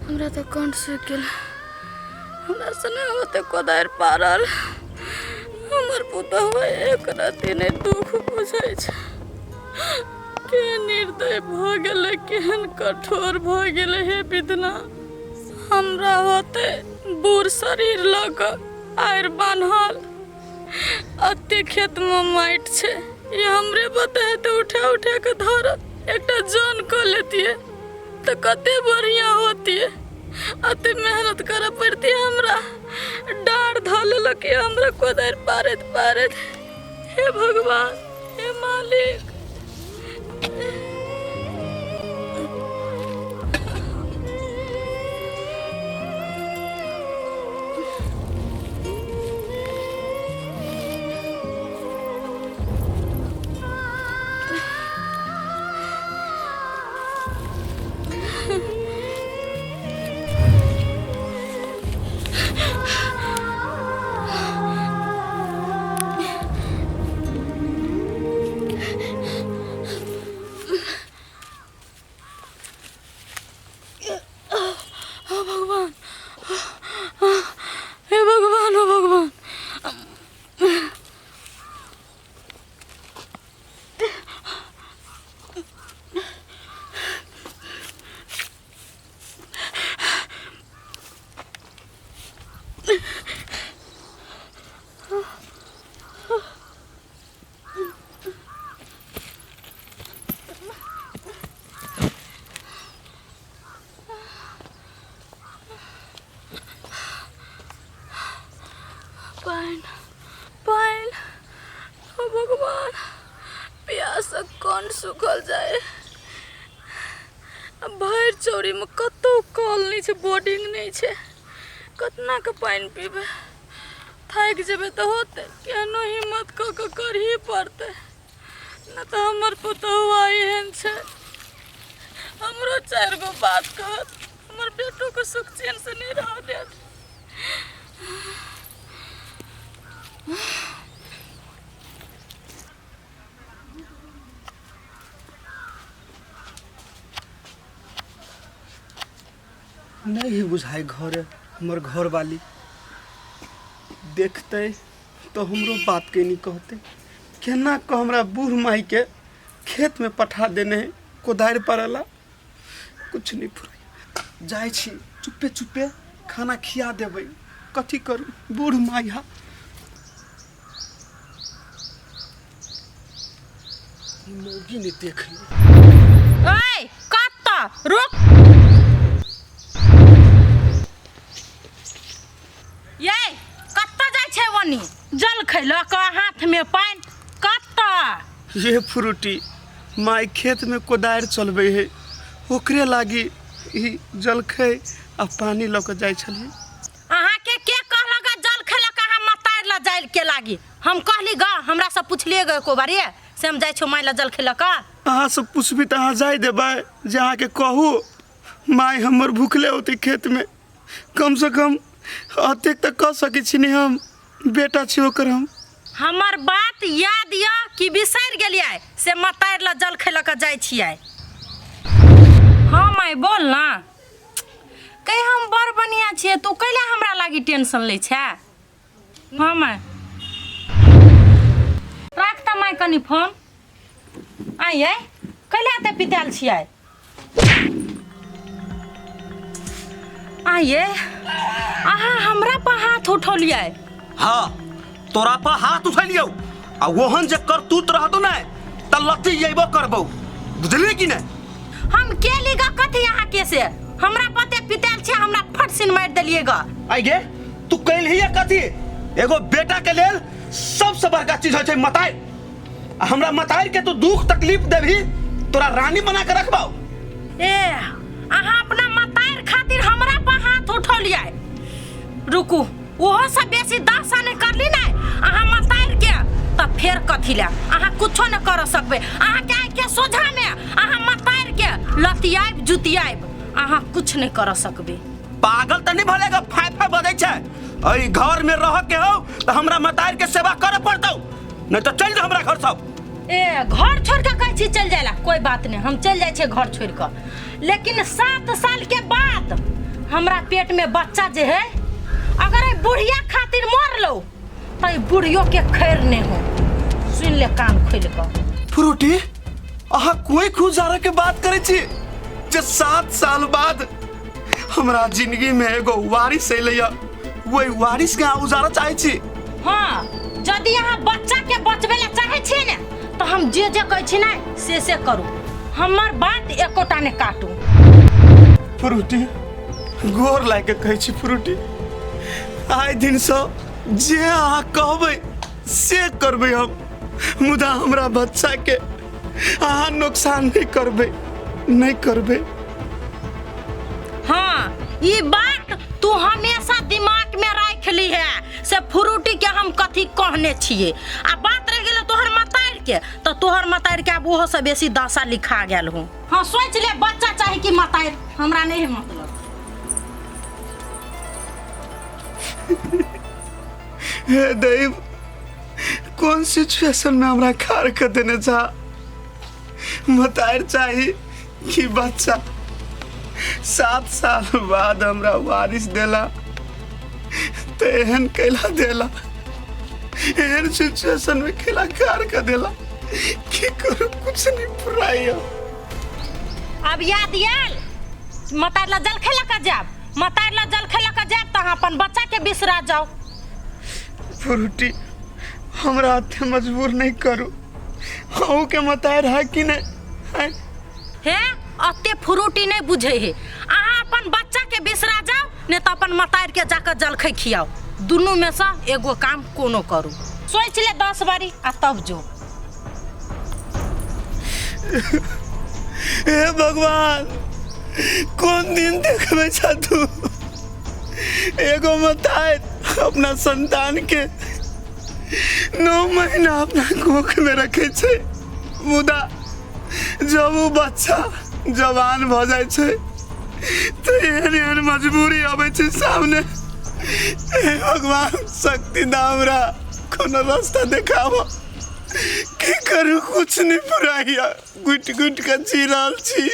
हमरा तऽ कंठ सूखि गेल। हमरा से नहि होते कोदारि पारल। हमर पुतहु एक रत्ती नहि दुख बुझै छै। के निर्दय भऽ गेलै, केहन कठोर भऽ गेलै। हे विधना, हमरा होते बूढ़ शरीर लऽ कऽ आरि बान्हल, अते खेतमे माटि छै, ई हमरे बते हेतै उठा उठा कऽ धरत। एकटा जन कऽ लेतियै तऽ कते बढ़िआँ होतियै, अते मेहनत करऽ पड़तियै हमरा। डाँड़ धऽ लेलक हमरा कोदारि पारैत पारैत। हे भगवान, हे मालिक। ओ भगवान, हे भगवान, ओ भगवान। पानि, पानि, ओ भगवान, प्यासक कंठ सूखल जाय। आ भरि चौरीमे कतहु कल नहि छै, बोर्डिंग नहि छै। कतना के पानि पीबै? थाकि जेबै तऽ होतै? केहनो हिम्मत कऽ कऽ करही पड़तै, नहि तऽ हमर पुतहुआ एहन छै, हमरो चारि गो बात कहत, हमर बेटोके सुख चैनसँ नहि रहऽ देत। नहीं बुझाइ घर हमर घरवाली देखतै तऽ हमरो बात के नहीं कहतै। केना कऽ हमरा बूढ़ माइके खेतमे पठा देने है कोदारि पड़ला। कुछ नहीं फुराइ। जाइ छी चुप्पे चुप्पे खाना खिया देबै। कथी करू, बूढ़ माइ हा। ई मौगी नहि देख ली। ओए कत्त रुक ये, कत्त जाइ छै ओनी जल खैलऽ कऽ हाथमे पानि कत्त? ये फ्रूटी माय खेत में कोदारि चलबै है, ओकरे लागी ई जलखै आ पानी लऽ कऽ जाइ छलियै। अहाँके के कहलक जल खैलक अहाँ मतारि लऽ जाइ के लागी? हम कहली ग, हमरा से पुछलिए ग एको बारी से हम जाइ छौ माय लऽ जल खैलक? अहाँ सब पुछबी तऽ अहाँ जाय देबै जे अहाँके कहू माय हमर भूखले होतै खेतमे? कम से कम अतेक तऽ कऽ सकै छी ने, हम बेटा छी ओकर हम। हमर बात याद यऽ कि बिसरि गेलियै से मतारि लऽ जल खै लऽ कऽ जाइ छियै? हाँ माय, बोल ना। कहि हम बड़ बढ़िआँ छियै, तू कैला हमरा लागी टेंशन लै छै? हाँ माय, राख तऽ माय कनि फोन। आइ आइ कैला एते पितायल छियै? आइए अहाँ हमरा पर हाथ उठौलियै? हाँ, तोरा पर हाथ उठेलियौ आ ओहन जे करतूत रहतो ने त लत्ती अयबो करबौ, बुझली कि नहि? हम के ली ग कथी अहाँ के से हमरा पते पितायल छै, हमरा फट सिन मारि देलियै ग। आइ गे, तू कैलही कथी? एगो बेटा के लेल सबसे बड़का चीज होइ छै मताइ, आ हमरा मताइ के तू दुख तकलीफ देबही, तोरा रानी बना के रखबौ। ए, अहाँ अपना मताइर खातिर हमरा पर हाथ उठौलियै? रुकू, ओहो से बेसी दशा नहि करली ने अहाँ मताइर के, तऽ फेर कथी ले अहाँ कुछो नहि कर सकबै। अहाँके आँखि के सोझा में अहाँ मताइर के लतियाइब जुतियाइब, अहाँ कुछ नहि कर सकबै। पागल तऽ नहीं भले फाय फाय बजै छै। एहि घर में रह के हो तऽ हमरा मताइर के सेवा करे पड़तौ, नहीं तऽ चल जा हमरा घर सब। ए, घर छोड़ के कहै छी चलि जाय ला? कोई बात नहीं, हम चलि जाइ छियै घर छोड़ के, लेकिन 7 साल के बाद हमरा पेट में बच्चा जे है, अगर ई बुढ़िया खातिर मरलो तो ई बुढ़ियो के खैर नहीं हो। सुन ले कान खोल कऽ। फ्रूटी, अहाँ कोई खुजारा के बात करै छी जे 7 साल बाद हमरा जिंदगी में एगो वारिस अयलै, वही वारिस के अहाँ उजारा चाहै छी? हाँ, यदि अहाँ बच्चा के बचबै ला चाहै छियै ने, तऽ हम जे जे कहै छी ने से से करू। हमर बात एकोटा ने काटू। फ्रूटी, गोर लागि के कहै छी फ्रूटी, आइ दिनसँ जे अहाँ कहबै से करबै हम, मुदा हमरा बच्चाके अहाँ नुकसान नहि करबै, नहि करबै। हाँ, ई बात तू हमेशा दिमाग में राख ली है से फ्रूटी के हम कथी कहने छियै। आ बात रह गेल तोहर मतार के, तऽ तोहर मतार के आब ओहो से बेसी दशा लिखा गेल हूँ। हाँ, सोच ले, बच्चा चाही कि मतार, हमरा नहीं है मतलब। हे दैव, कोन सिचुएशन में हमरा खाड़ कर देने छा? मतार चाही कि बच्चा? 7 साल बाद हमरा वारिस देला तो एहन कैला देला? एहन सिचुएशन में खेला खाड़ कर देला? की करू, कुछ नहीं फुराइया। अब याद आयल मतार ला जलखै लऽ कऽ जायब, मतार ला जलखै लऽ कऽ जायब, तऽ अहाँ अपन बच्चा के बिसरा जाउ। फ्रूटी, हमरा अते मजबूर नहीं करू। अहूँ के मतार है कि नहीं हैं? हे, अते फ्रूटी नहीं बुझे हे। अहाँ अपन बच्चा के बिसरा जाओ, नहीं तऽ अपन मतार के जाकर जलखै खियाओ। दुनू में से एगो काम कोनो करू। सोच ले 10 बारी आ तब जो। हे भगवान, कोन दिन देखबै छा तू? एगो मतार अपना संतान के 9 महीना अपना कोख में रखे छै, मुदा जब ओ बच्चा जवान भऽ जाइ छै तऽ एहन एहन मजबूरी अबै छै सामने। हे भगवान, शक्ति दा हमरा, कोनो रास्ता देखाबऽ। की करू, कुछ नहीं फुराइया। गुटि गुटि के जी रहल छी।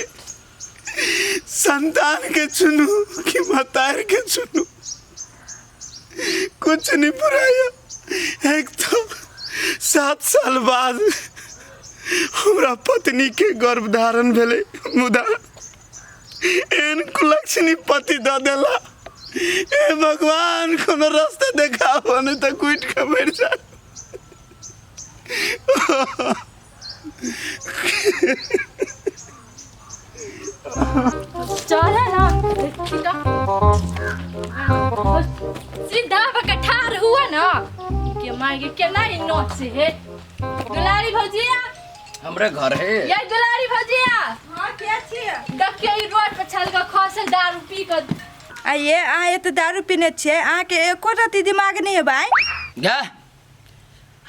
संतान के चुनू कि मतार के चुनू, कुछ नहीं फुराइया। एक तो 7 साल बाद हमरा पत्नी के गर्भ धारण भेलै, मुदा एहन कुलक्षणी पति दऽ देला। हे भगवान, कोनो रास्ता देखाबऽ, नहीं तऽ कुटि के मरि जा। चल ना, सीधा बका ठार हुआ ना के मार के केना ही नोच से है। दुलारी भौजिया। हमरे घर है। ये दुलारी भौजिया। हाँ, के छियै? देखियो, ई रोड पर छल के खसल दारू पी के। आइए, अहाँ एते दारू पीने छियै, अहाँके एको रत्ती दिमाग नहीं है भाई? गा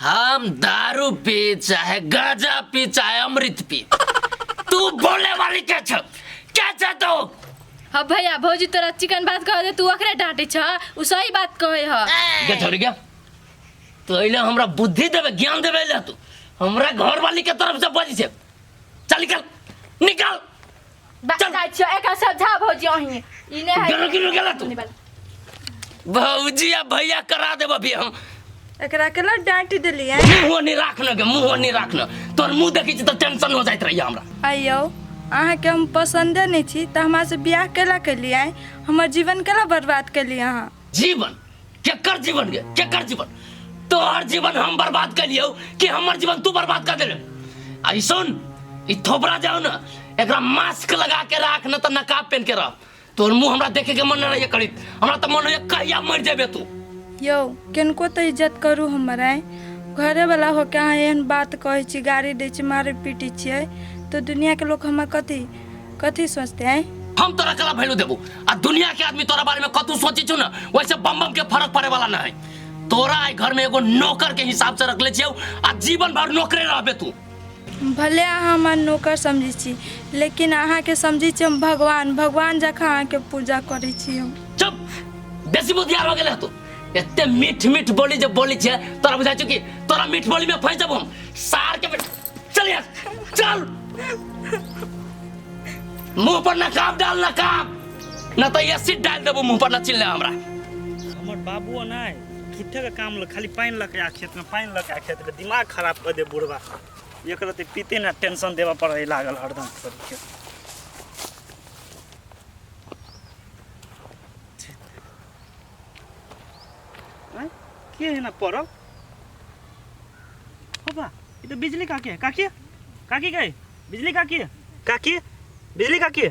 हम दारू पी, चाहे गांजा पी, चाहे अमृत पी, तू बोले वाली के छ? क्या छ तू? हाँ भैया, भौजी तोरा चिकन बात कह दे, तू ओकरे डांटे छ। उ सही बात कहे ह। के छोड़ गया तो अइले हमरा बुद्धि देवे, ज्ञान देवे ले तू? हमरा घर वाली के तरफ से बजी छे। चल, निकल निकल। चल। जाइ छियो, एकरा समझा भौजी अहीं। ई नै है। गिरो गिरो गेला तू। भौजी आ भैया करा देब अभी हम। एकरा के ला डांट देलियै? मुँह नहीं राखना के, मुँह नहीं राखना। तोर मुँह देखी छी तो टेंशन हो जाइत रहिए हमरा। आइयो, अहाँके हम पसन्दे नहि छी तऽ हमरा से बियाह केला केलियै? हमर जीवन केला बर्बाद केलियै अहाँ? जीवन? केकर जीवन गे? केकर जीवन? तोहर जीवन हम बर्बाद कर लियौ कि हमर जीवन तू बर्बाद कर देले? आ ई सुन, ई थोपरा जाओ ना, एकरा मास्क लगा के राख न त नकाब पहन के रह। तोर मुंह हमरा देखे के मन न रहिए करीत। हमरा त मन होइए कहिया मर जेबे तू। यौ, किनको तऽ इज्जत करू हमर। आइ घरेवला होके अहाँ एहन बात कहै छी, गाड़ी दै छी, मारै पीटै छियै, तऽ दुनियाके लोक हमर कथी कथी सोचतै आँय? हम तोरा कला वैल्यू देबो आ दुनिया के आदमी तोरा बारे में कतू सोची छु ना, वैसे बम बम के फर्क पड़े वाला ना है। तोरा आई घर में एगो नौकर के हिसाब से रखले छियौ आ जीवन भर नौकरे रहबे तू। भले अहाँ हमर नौकर समझै छी, लेकिन अहाँके समझै छी हम भगवान। भगवान जकाँ अहाँके पूजा करै छी हम। चुप, बेसी बुद्धियार हो गेले तू। एते मीठ मीठ बोली जब बोली छे, तोरा बुझाइ छौ कि तोरा मीठ बोली में फंस जब हम? सार के बेटा, चल यहाँ से, चल। मुंह पर नकाब डाल नकाब न तऽ एसिड डाल देबो मुंह पर न चिल्ला हमरा हमर बाबुओ नहि झूठे के काम लग खाली पानि लऽ के आ खेतमे पानि लऽ के आ खेतमे दिमाग खराब कऽ दे बुढ़बा एक रत्ती पीते ने टेंशन देबऽ पड़ै लागल हरदम के। आँय, के है ना पड़ल होबा ई तऽ बिजली काकी है काकी काकी गई बिजली काकी काकी बिजली काकी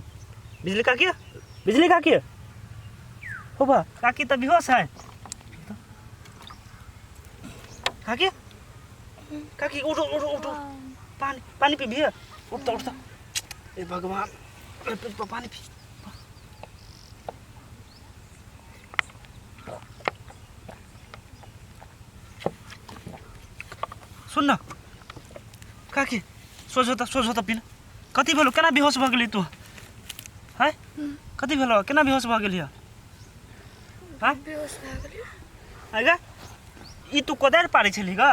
बिजली काकी बिजली काकी होबा काकी तऽ बेहोश है काकी काकी उठो उठो उठो पानी पानी पी भैया उठता उठता ए भगवान अरे पी पानी पी सुन न काकी सोझो त सोझो त पिन कथी भेलो केना बेहोश भऽ गेली तू हैं कथी भेलो केना बेहोश भऽ गेली हैं बेहोश भए गेलियै आगा ई तू कोदारि पारै छलही ग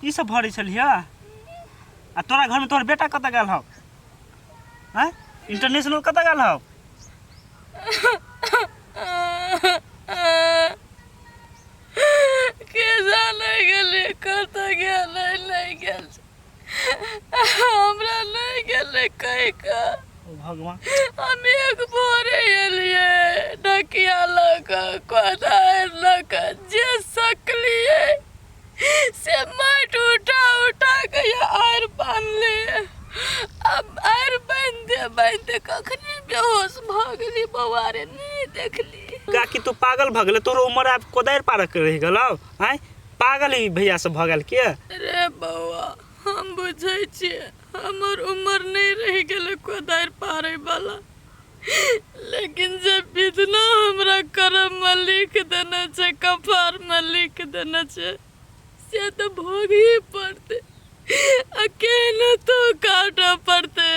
ई सब भरै छलही आ तोरा घरमे तोहर बेटा कतऽ गेल हौ हैं इंटरनेशनल कतऽ गेल हौ के जाने गेलै कतऽ गेलै नहि गेल हमरा नहि गेलै कहि कऽ ओ भगवान हम एक भोरे एलियै ढकिया लऽ कऽ कोदारि लऽ कऽ जे सकलियै से माटि उठा उठा कऽ आरि बान्हलियै आब आरि बान्हिते बान्हिते कखने बेहोश भऽ गेली बौआ रे नहि देखली काकी तू पागल भऽ गेलै तोरो उमर आब कोदारि पारक रहि गेलौ आँय पागल ई भैया सब भऽ गेल के रे बौआ हम बुझै छियै हमर उमर नहि रहि गेलै कोदारि पारैवला लेकिन जे विधना हमरा करममे लिख देने छै कपारमे लिख देने छै से तऽ भोगही पड़तै आ केहनो तो काटऽ पड़तै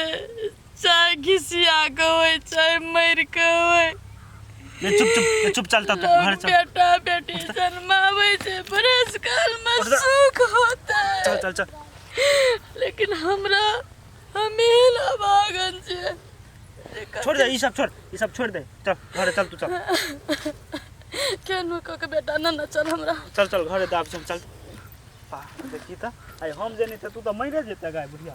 चाहे घिसिया कऽ होय चाहे मरि कऽ होय ए चुप चुप ए चुप चलता तू लोग घर चल बेटा बेटी जन्माबै छै बरस काल में उठ जा। सुख होता चल है चल चल लेकिन हमरा हमें अभागन छै छोड़ दे ई सब छोड़ ई सब छोड़ दे चल घरे चल तू चल केहनो कऽ के बेटा न न चल हमरा चल चल घरे दाब चल चल पा देखी त आइ हम जे नहीं त तू त मरे जेते गाय बुढ़िया